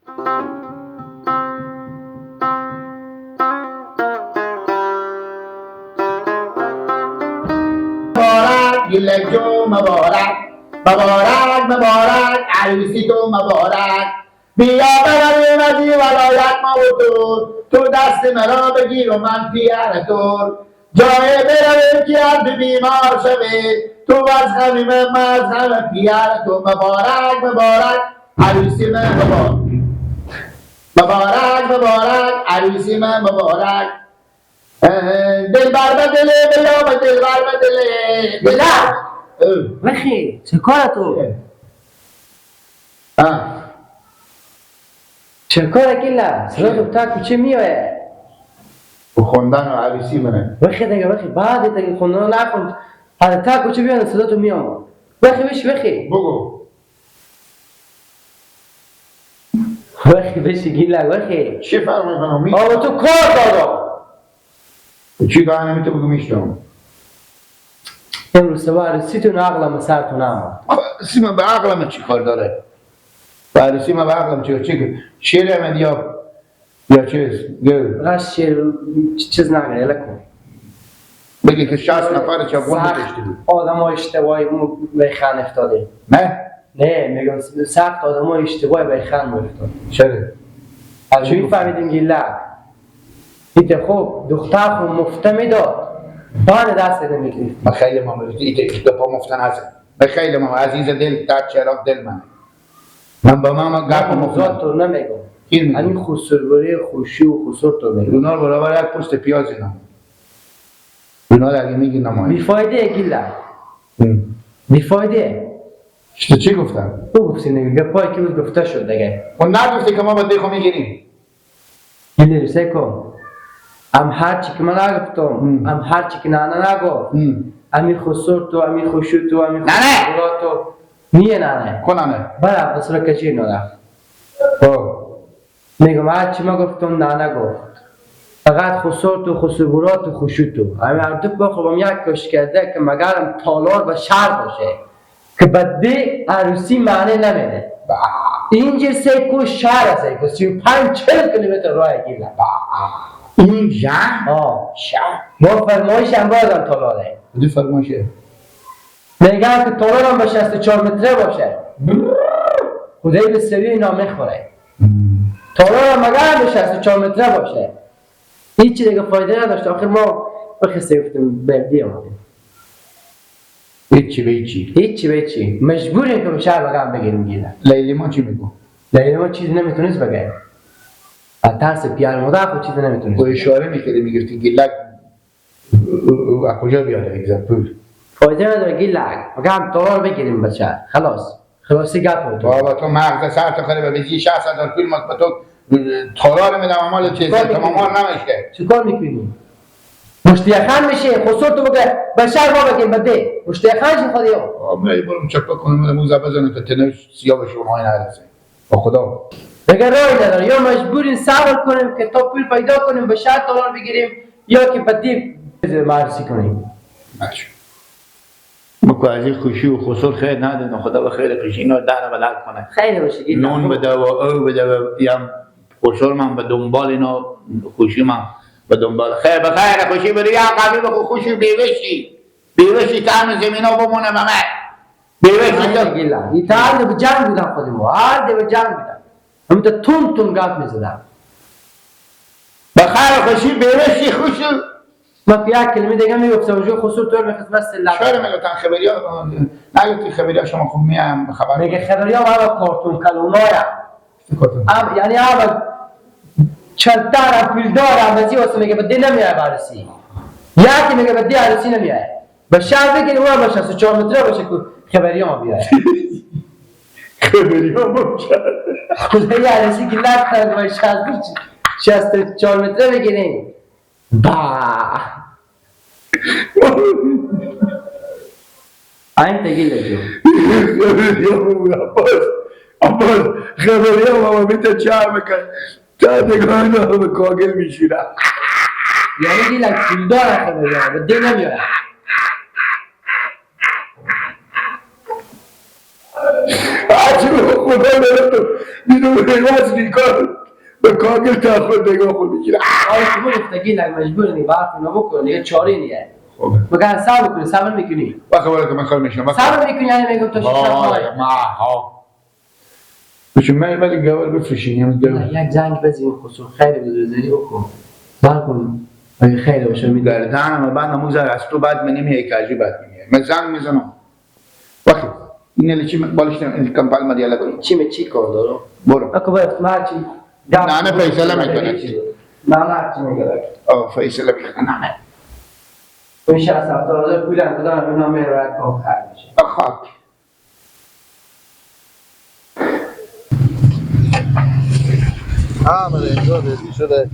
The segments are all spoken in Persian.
مبارک گلک جو مبارک مبارک مبارک عروسی تو مبارک. بیا برویم از این ولایت ما و تو، تو دست مرا بگیر و من پیر تو. جای برویم که از بیمار شوی، تو از غم من از غم پیر تو. مبارک مبارک عروسی من مبارک، مبارک مبارک عروسی من مبارک. دل بر بدله بیا به دل بر بدله دلع وخي چه تو؟ چه کاره گیلا؟ صدا تو تا کوچه میایه. خوندن و عروسی منه. وخی دیگه وخی بعد دیگه خوندن نخوند. حالا تا کوچه بیان صدا تو میام. وخی بشی وخی. بگو. وخی بشی گیلا وخی. چی فرق میکنم؟ آقا تو کار دادم. چی کار نمیتو بگو میشتم. امروز سوار عروسیتون عقلم سرتون آمد. عروسی من به عقلم چی کار داره؟ عروسی من به عقلم چی شعر من یا چیز؟ غش شعر چیز نگره لکن. بگی که 60 نفر چپون بکشتی بود. آدم های اشتباهی به خان افتاده. نه؟ نه میگم سخت آدم های اشتباهی به خان افتاده. چرا؟ از چی فهمیدیم گیلک؟ ایت خوب دختر خو مفته میداد. بان دست نمیگرفت. من خیلی معامله ایت دو پا مفتن هست. من خیلی معامله عزیز دل در چراغ دل منه. من با ماما گپ مفت تو نمیگم. همین خسروری خوشی و خسر تو میگم. اونا برابر یک پشت پیاز اینا. اونا اگه میگی نمایی. بیفایده گیلا. بیفایده. تو چی گفتم؟ تو گفتی نمیگه پای که بود گفته شد دیگه. اون نگفتی که ما با دیخو میگیریم. گیلی سکو. ام هر چی که من نگفتم، ام هر چی که نانه نگفت، امی خسر تو، امی خوشو تو، امی خسرورا تو. نیه نانه. کو نانه؟ بله خسرو کشی نانه. خب. میگم هر چی من گفتم نانه گفت. فقط خسر تو، خسرورا تو، خوشو تو. امی هر دو بخوام یک کش کرده که مگرم تالار و شهر باشه که بدی عروسی معنی نمیده. اینجا سیکو شهر سیکو 35-40 کیلومتر راه گیره. اینجا؟ شهر؟ ما فرمایش هم بازم تالاره. کدوم فرمایشه؟ میگم که تالار هم به 64 متره باشه. خدای به سوی اینا میخوره. تالار هم مگر به 64 متره باشه. هیچی دیگه فایده نداشت. آخر ما بخسته گفتیم بردی آمدیم. هیچی به هیچی. هیچی به هیچی. مجبوریم که به شهر بگم بگیریم گیره. لیلی ما چی میگو؟ لیلی ما چیزی نمیتونست بگه. از ترس پیار مادر خود چیزی نمیتونست. با اشاره میکردی میگفتی گیلک از کجا بیاره اگزمپل؟ فایده نداره گیلک. بگم تالار بگیریم بچه. خلاص. خلاصی گپ بود. بابا تو مغز سر تو خراب بزی 60,000 پول ما به تو تالار میدم امال چیز تمام نمیشه. چیکار میکنی؟ مشتیخان میشه خسر تو بگه بشر ما بگیم بده مشتیخان شو خودیو. آمه برم چپا کنم موزه بزنم که تنش سیاه بشه اونها نرسه. با خدا دیگه راهی نداره. یا مجبوریم صبر کنیم که تا پول پیدا کنیم به شهر تالار بگیریم یا که بدی معرسی کنیم. باشه. مکو از این خوشی و خسر خیر ندونه خدا به خیر خوشی اینا در بدل کنه. خیر باشه. نون بده و او بده و یم خسر من به دنبال اینا خوشی من به دنبال خیر به خیر خوشی بده یا قبیل بخو خوشی بیوشی بیوشی تا هم زمینا بمونه به من بیوشی تا این تا هر به جنگ بودم خودمو هر به جنگ بودم هم تا تون تون گپ میزدم. به خیر خوشی بیوشی خوشی ما في یک کلمه دیگه میگفتم اونجا خسر تو میخواست بس لب. چرا میگفتن خبریا نگفتی خبریا شما خوب میام خبر میگه خبریا همه کارتون کلونایا یعنی همه چلتارم پولدارم بسی واسه میگه بدی نمیای عروسی. یکی میگه بدی عروسی نمیای. به شهر بگیری اونم به 64 متره باشه که خبریا ما بیای. خبریا ما بیای. خدای عروسی که لک کنه 64 متره بگیریم. با این تگیل جو. خبریا ما عباس خبریا ما میته چه میکنه تا نگاه نه به کاگل میشیرم. یعنی دیلک پولدار خبریا به دی نمیاره. عجب خدا دارم بیرون حیواز نیکار به کاگل تا خود نگاه خود میگیره. آره تو گفتگی لگ مجبور نی برف اینا بکن دیگه چاره نیه. مگر صبر کنی؟ صبر میکنی؟ وقت ولی که من کار میشم صبر میکنی، یعنی میگم تا شش ماه ما ها بچه من ولی گوار بفروشیم. یک زنگ بزنیم خصوص خیر بزنی بکن بر کن اگه خیر باشه می در دهنم بعد نموزر از تو بعد منیم یک عجیب بعد میمیه من زنگ میزنم وقتی این لیچی بالش این کمپال مدیالا کنی چی چی کار دارم برو اكو باید ما چی نه نه فیصله میکنه نه نه چی میگه آه فیصله میکنه نه نه میشه از 70,000 پولم دادم اینا میره کار خرج میشه. خاک همه اینجا ریزی شده.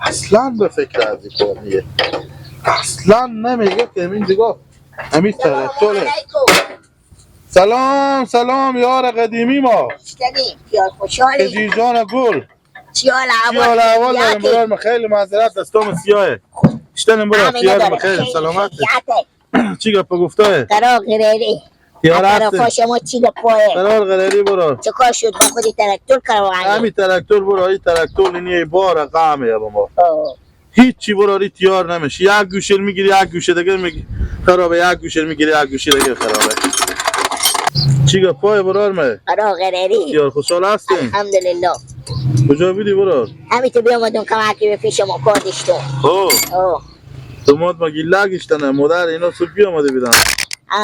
اصلا به فکر از این کار نیه، اصلا نمیگه که همین دیگه همین ترکتوره. سلام سلام یار قدیمی ما. خوشحالی جان گل چیال احوال داریم برار خیلی معذرت دستام سیاهه اشتنم برار تیار خیلی سلامت. چی گپ گفته؟ قرار قراری تیار هست شما چی گپه؟ قرار قراری برار چه کار شد با خودی تراکتور کروانی؟ همین تراکتور برار این تراکتور اینیه بار قامه با ما هیچی براری تیار نمیشه. یک گوشه میگیری یک گوشه دیگه میگیری خرابه، یک گوشه میگیری یک گوشه دیگه خرابه. چی گپای برار مه؟ قرار قراری تیار خوشحال هستیم؟ الحمدلله. کجا بودی برار؟ همین تو بیامدون کمکی به پیش ما کار داشتم. اوه تو مات ما گیلک اشتنه مادر اینا صبح بیامده بیدن.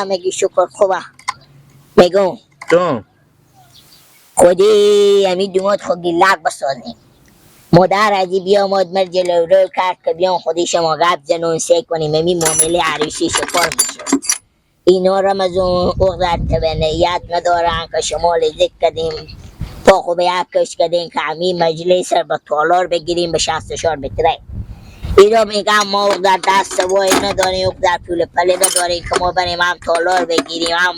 میگی شکر خوبه. میگم جان خودی همی دومات خود گیلک بسازیم. مادر ازی بیامد مر جلو رو کرد که بیام خودی شما گپ زنون سه کنیم همی معامله عروسی شکار میشه. اینا رمزون اغدر تبنیت ندارن که شما لذت کردیم پا خو به یک کش کردیم که همی مجلس به تالار بگیریم به 64 متره. اینا میگن ما اغدر دست وای نداریم، اغدر پول پله نداریم که ما بریم هم تالار بگیریم هم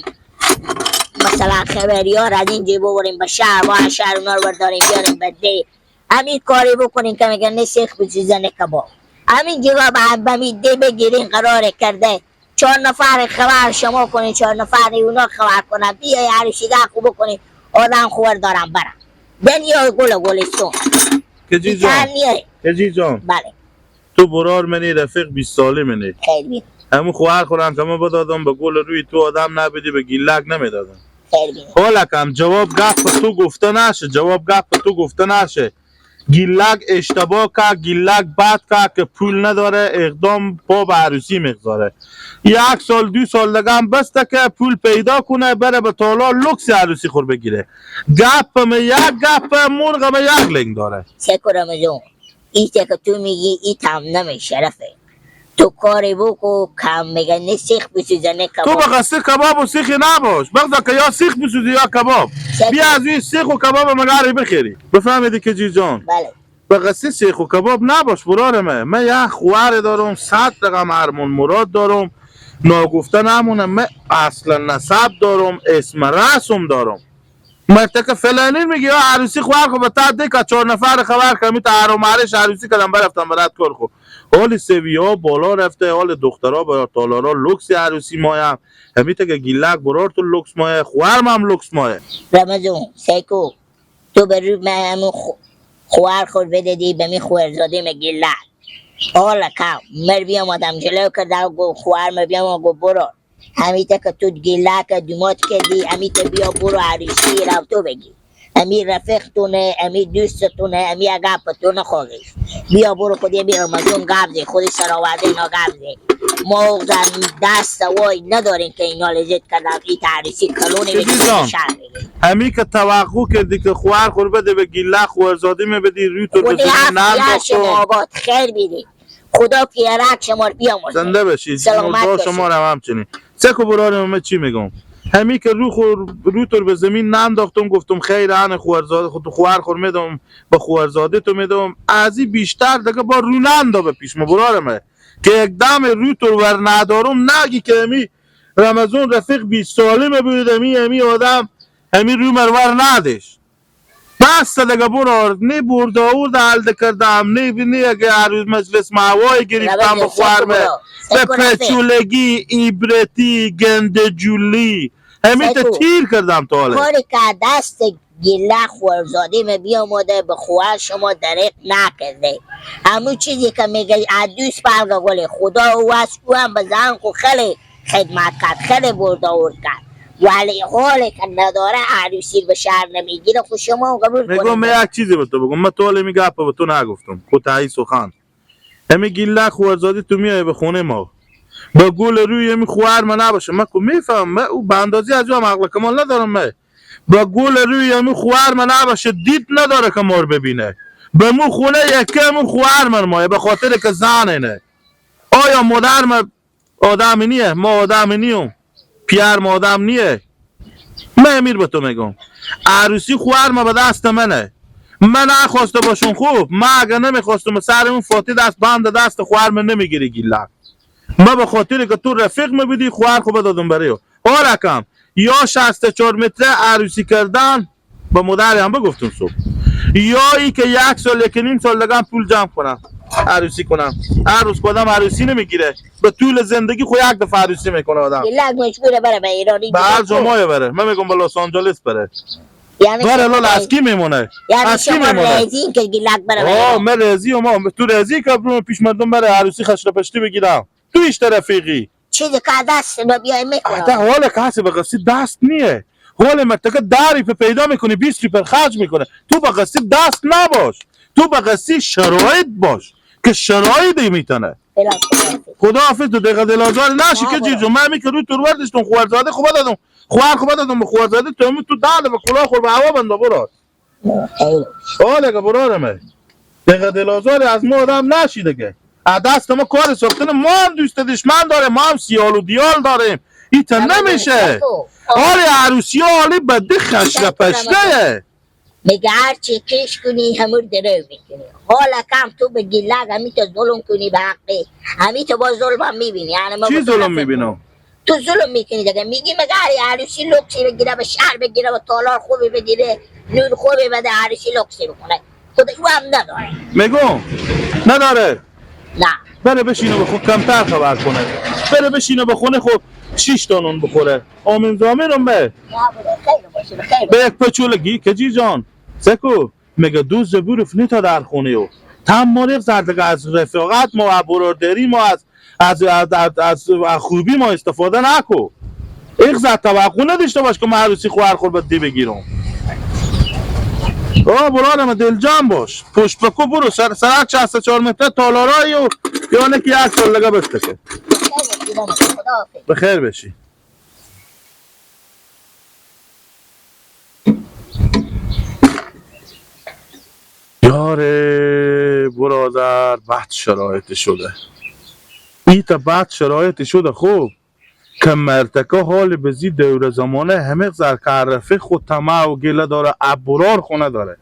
مثلا خبریار از اینجا ببریم به شهر با شهر اونا رو برداریم بیاریم به ده همین کاری بکنیم که میگن نه سیخ بسوزه نه کباب. همین جگاه به ده بگیریم قرار کرده 4 نفر خبر شما کنین 4 نفر اونا خبر کنن بیای عروسیگه خوب بکنین آدم خور دارم برم دنیا گل گلستون. کجی جان کجی جان بله تو برار منی رفیق 20 ساله منی خیلی همون خواهر خورم که من بدادم به گل روی تو آدم نبیدی به گیلک نمیدادم. خیلی حالا کم جواب گپ تو گفته نشه، جواب گپ تو گفته نشه. گیلک اشتباه که گیلک بد که پول نداره اقدام پا به عروسی میگذاره. 1 سال 2 سال دیگه هم بسته که پول پیدا کنه بره به تالار لوکس عروسی خور بگیره. گپ می یک گپ مرغ می یک لنگ داره. سکو رمضان این که تو میگی این تم نمی شرفه تو کاری بکو کم میگه نه سیخ بسوزه نه کباب. تو به قصه کباب و سیخی نباش، بگذار که یا سیخ بسوزی یا کباب. بیا از این سیخ و کباب مگاری بخری. بفهمیدی که جی جان؟ بله. به قصه سیخ و کباب نباش برار من. من یه خوار دارم 100 رقم ارمان مراد دارم ناگفته نمونه. من اصلا نسب دارم اسم رسم دارم. مرتکه فلانی میگه یا عروسی خوار خو به تا ده 4 نفر خبر کمی تا عروس عروسی کردم برفتم برات کار خو. حال سویا بالا رفته، حال دخترها با تالارا لوکس عروسی مایم همین که گیلک برار تو لوکس مایه خوارم هم لوکس مایه. رمضان سیکو تو به روی من همون خوار خور بدادی به می خوارزاده می گیلک حالا کم مر بیام آدم جلو کرده و گو خوار مر بیام و گو برو همین که تو گیلک دومات کردی همین بیا برو عروسی رو تو بگی امی رفیقتونه امی دوستتونه امی اگپتونه خواهیش بیا برو خودی بیا رمضان قبضه خودی سراورده اینا قبضه. ما دست وای نداریم که اینا لذت کردم این تعریسی کلونی بگیریم شهر بگیریم. همی که توقع کردی که خوار خور بده به گیله خوارزاده می بدی روی تو به زمین ننداختم. شما آباد خیر بیدی خدا پیرک شما رو بیامرزه. زنده بشید سلامت شما رو همچنین. سکو برارم من چی میگم همی که رو تو به زمین ننداختم گفتم خیر ان خوارزاده خود خوار خور میدم با خوارزاده تو میدم از این بیشتر دیگه با رو نندا به پیش مبرارمه که یک دم رو تو ور ندارم نگی که همی رمضان رفیق 20 ساله می بود همی آدم همی رو مرور ندش. بس دیگه برو نی برده آورد حل کردم نی اگه عروس مجلس معوای گرفتم به خوارمه به پچولگی ایبرتی گندجولی همین تیر کردم تا حالا. کاری که دست گله خورزاده می بیامده به خوار شما دریق نکرده. همون چیزی که میگه عدوس برگ گل خدا او از او هم به زن خو خیلی خدمت کرد، خیلی برده آورد کرد، ولی حالی که نداره عروسی به شهر نمیگیره. خود شما قبول کنید. میگم من یک چیزی به تو بگم، من تو حالی میگه به تو نگفتم کوتاهی سخن. همی گله خورزاده تو میای به خونه ما با گول روی همی خوار من نباشه. من میفهم من او به اندازی از او هم عقل کمال ندارم. من با گول روی همی خوار من نباشه، دید نداره که مار ببینه. به مو خونه یکم خوار من مایه به خاطر که زنه نه. آیا مادر من آدمی نیه؟ ما آدمی نیم. پیر ما آدم نیه. من امیر به تو میگم عروسی خوار ما به دست منه. من نخواسته باشون خوب، من اگه نمیخواستم سر اون فاتی دست بند دست خوار من نمیگیری گیلک. ما به خاطر که تو رفیق میبودی خوار خوب دادم برای او. آرکم یا 64 متره عروسی کردن با مادر هم بگفتم صبح، یا ای که یک سال یک نیم سال دیگه پول جمع کنم عروسی کنم. هر روز کدام عروسی نمیگیره، به طول زندگی خو یک دفعه عروسی میکنه آدم. گلک مجبوره بره به ایرانی، به هر جمعه بره. من میگم به لس آنجلس بره. یعنی بره لال از کی میمونه؟ یعنی از کی شما میمونه؟ رزین که گلک بره به آه ایران. من رزی و ما تو رزی که برو پیش مردم بره عروسی خشره پشتی بگیرم. تو ایش رفیقی چیزی که دست ما بیای میکنم. حتی حال کسی به قصی دست نیه. حال مرتکه داری پیدا میکنی 20 ریپر خرج میکنه. تو به قصی دست نباش، تو به قصی شرایط باش که شرایطی میتونه. خدا حافظ. تو دقیقه دلازار نشی که جیجو من می که روی تو وردشتون خوارزاده خوب دادم، خوار خوب دادم به خوارزاده تو تو دل و کلاه خور به هوا بنده برات. آه دیگه برارمه دقیقه دلازار از ما آدم نشی دیگه. از دست ما کار ساختن، ما هم دوست دشمن داریم، ما هم سیال و دیال داریم. ایتا نمیشه. آره عروسی حالی بده خشره پشته. میگه هر چی کش کنی همون درو میکنی. حالا کم تو به گلک همی تو ظلم کنی به حقی، همی تو با ظلم هم میبینی. یعنی چی ظلم میبینم؟ تو ظلم میکنی دیگه. میگی مگه عروسی لکسی بگیره، به شهر بگیره، به تالار خوبی بگیره، نور خوبی بده، عروسی لکسی بکنه. خود او هم نداره. میگم نداره. نه بره بشینه به خود کمتر خبر کنه. بره بشینه به خونه خود 6 تا نون بخوره. آمین زامینم به. به یک پچولگی که جی جان سکو میگه دو زبورف نیتا در خونه او تم ماریق زرد از رفاقت ما و برادری ما از از از از خوبی ما استفاده نکو. ایخ زد توقع نداشته باش که من عروسی خوار خور به دی بگیرم. آه برادرم دل جمع باش، پشت بکو برو سرک 64 متر تالارایی و یا نه که یک سال لگه بسته. بخیر بشی. یاره برادر بد شرایط شده. ایتا بد شرایط شده خوب که مرتکه حال بزی دور زمانه همه زرکرفه خود طمع و گله داره، ابرار خونه داره.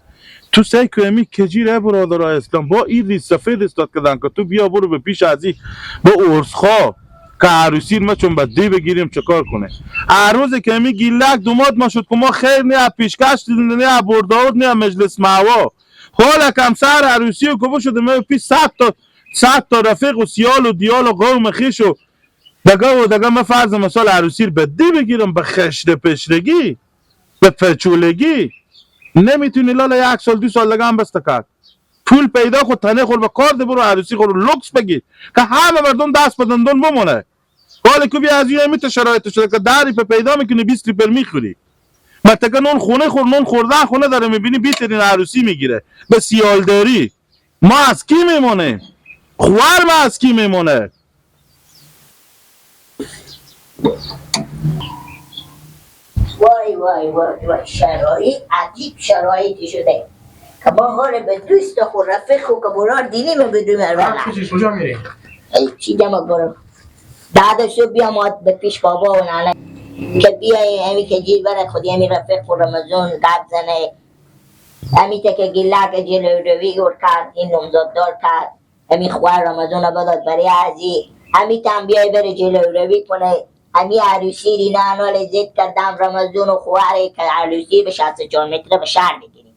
تو سعی که کجیره برادر اسلام با این ریز سفید استاد کردن که تو بیا برو به پیش ازی با ارزخوا که عروسی ما چون به دی بگیریم چه کار کنه. عروض که می گیلک دومات ما شد که ما خیر نه پیشکش دیدیم نه برداود نه مجلس معوا. حالا کم سر عروسی و کبو شده ما پیش 100 تا رفیق و سیال و دیال و قوم خیش و دگه و دگه. ما فرض مثال عروسی رو به دی بگیرم به خشت پشتگی به پچولگی نمیتونی لالا یک سال دو سال دیگه هم بسته کرد. پول پیدا خود تنه خور به کار ده برو عروسی خور لوکس بگیر که همه مردم دست به دندون بمونه. حالا که بیا از یه میت شرایط شده که دری پیدا میکنی 20 ریپل میخوری. مرتکه نون خونه خور نون خوردن خونه داره میبینی بیترین عروسی میگیره به سیالداری. ما از کی میمونه؟ خوار ما از کی میمونه؟ وای وای وای وای شرایط عجیب شرایطی شده که ما حال به دوست خود رفیق خود که برار دینی من بدون چی کجا میری؟ ای چی جمع برم بعد صبح بیام به پیش بابا و ننه که بیای همی که جیر بره خودی همی رفیق خود رمضان گپ زنه همی که گله که جلو روی گور کرد این نمزاد دار کرد همی خوار رمضان بداد برای ازی همی تم بیای بره جلو روی کنه همی عروسی رینا انوال زد کردم رمضان و خواره که عروسی به 64 متر به شهر بگیریم.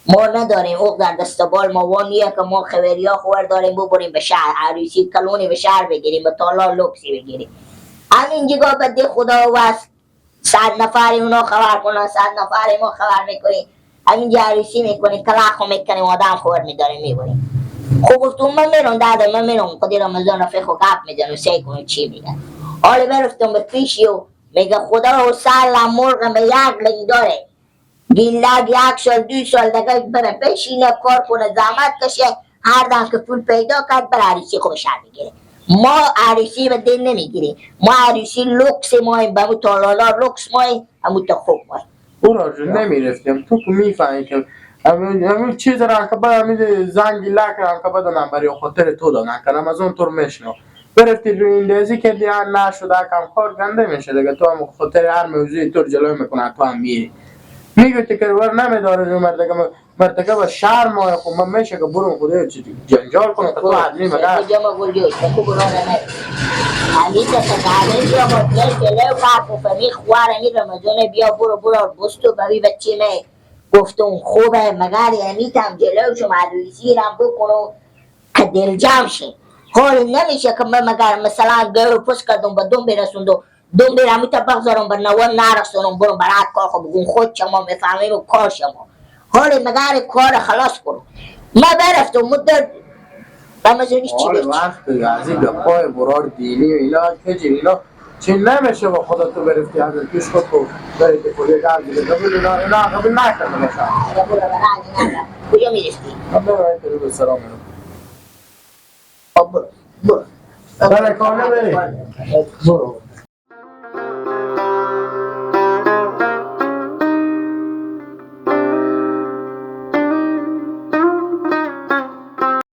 ما نداریم او در دست بال ما وانیه که ما خبریا خور داریم ببریم به شهر، عروسی کلونی به شهر بگیریم، به تالار لوکسی بگیریم. همین جگاه بده خدا وست 100 نفر اونا خبر کنن، 100 نفر ما خبر میکنیم، همین عروسی میکنیم، کلاخو میکنیم، آدم خور میداریم میبریم. خب گفتم من میرم دادا، من میرم خودی رمضان رفیق و گپ میزنم سعی کنم چی میگن. حالا برفتم به پیشی و میگه خدا و سلام مرغ به یک لنگ داره گیلک 1 سال 2 سال دیگه بره بشینه کار کنه زحمت کشه، هر دم که پول پیدا کرد بره عروسی خود شهر میگیره. ما عروسی به دل نمیگیریم، ما عروسی لوکس ماییم، به همون تالالا لوکس ماییم، همون تا خوب ماییم. برار جون نمیرفتیم تو که میفهمی که همین چیز را که بعد همین زنگ لک را که بعد من برای خاطر تو دادن کنم از اون طور میشنو برفتی روی اندازی کردی نشد کم کار گنده میشه دیگه. تو هم خاطر هر موضوعی تو جلوی میکنه، تو هم میری میگه که ور نمیداره رو مرتکب به شرم آیا. خب من میشه که برم خدای جنجال کنم که تو آدمی مگر کجا ما گل جوش کو برو نه همین تا قهوه بیا با دل جلو کار فهمی خوار این رمضان بیا برو برو بستو ببی بچه می. گفتم خوبه مگر امیتم جلو شما عروسی رم بکنو که دل جمع شه. حال نمیشه که من مگر مثلا گرو پس کردم به دوم برسوندم دوم برم تا بگذارم به نوان نرسونم برم برات کار خب بگم خود شما میفهمیم و کار شما. حال مگر کار خلاص کنم. من برفتم مدت رمضانی چی آره بچه وقت از این گپای برار دینی و اینا که اینا چی نمیشه با خدا تو برفتی از پیش خود تو برفتی خودی قلب دیگه قبول اینا اینا قبول نکرده باشم. برو برو کجا میرفتی؟ من برم این به سلام میرم. خب برو برو برای کار نبری. برو.